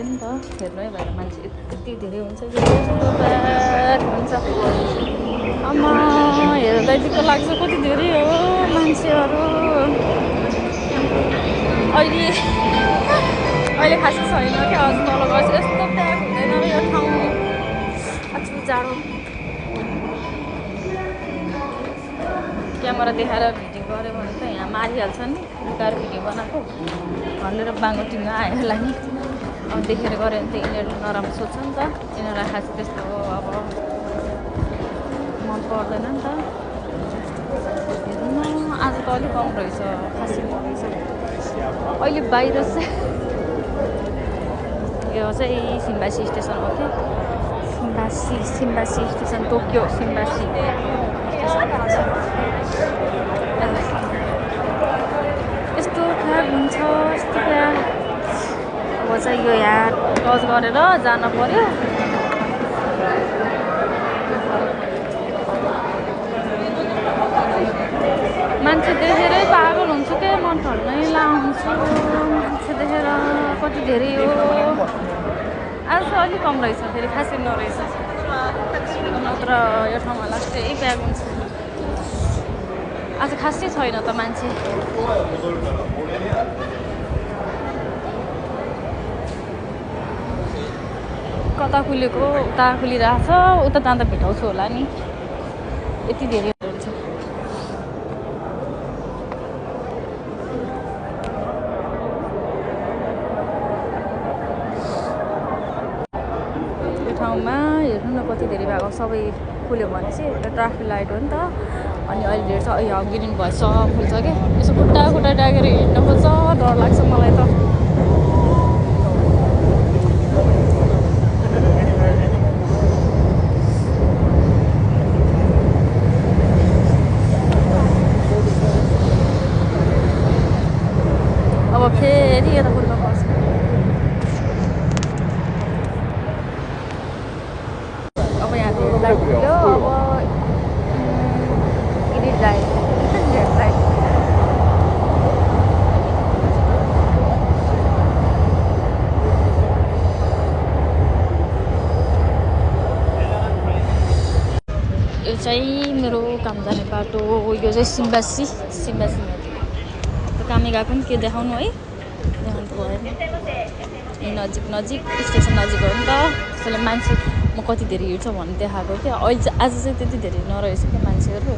नि त हेर्नु है भएर मान्छे यति धेरै हुन्छ कि यस्तो ब्याड हुन्छ आमा हेर्दा यतिको लाग्छ कति धेरै हो मान्छेहरू अहिले खासै छैन क्या अझ तल गएपछि यस्तो प्याक हुँदैन र यो ठाउँ अचु जाडो क्यामेरा देखाएर भिडियो गऱ्यो भने त यहाँ मारिहाल्छ नि लुकाएर भिडियो बनाएको भनेर बाङ्गो टिङ्गो आयो होला नि अब देखेर गऱ्यो भने त यिनीहरू नराम्रो सोध्छ नि त यिनीहरूलाई खास त्यस्तो अब मन पर्दैन नि त हेर्नु आज त अलिक कम रहेछ खासै रहेछ अहिले बाहिर चाहिँ यो चाहिँ सिम्बासी स्टेसन हो क्या सिम्बासी स्टेसन टोकियो सिम्बासी यस्तो प्याक हुन्छ यस्तो प्याक अब चाहिँ यो यहाँ टच गरेर जान पर्यो मान्छे देखेरै पागल हुन्छु के मन ठल्नै लाउँछु मान्छे देखेर कति धेरै हो आज चाहिँ अलिक कम रहेछ फेरि खासै नरहेछ नत्र यो ठाउँमा लास्टै प्याक हुन्छ आज खासै छैन त मान्छे कता खुलेको उता खुलिरहेछ उता जाँदा भेटाउँछु होला नि यति धेरै हुन्छ यो ठाउँमा हेर्नु न कति धेरै भएको सबै खुल्यो भने चाहिँ एउटा ट्राफिक लाइट हो नि त अनि अहिले हेर्छ यो ग्रिन भएछ फुल्छ कि यसो खुट्टा ट्यागेर हिँड्नु खोज्छ डर लाग्छ मलाई त अब फेरि यता कुद्नु पर्छ अब यहाँ रेड लाइट पुग्यो अब रेड लाइट यो चाहिँ मेरो काम जाने बाटो यो चाहिँ सिम्बासी कामै गएको नि के देखाउनु है देखाउनु भएन यही नजिक स्टेसन नजिक हो नि त त्यसैले मान्छे म कति धेरै हिँड्छ भन्ने देखाएको क्या अहिले चाहिँ आज चाहिँ त्यति धेरै नरहेछ क्या मान्छेहरू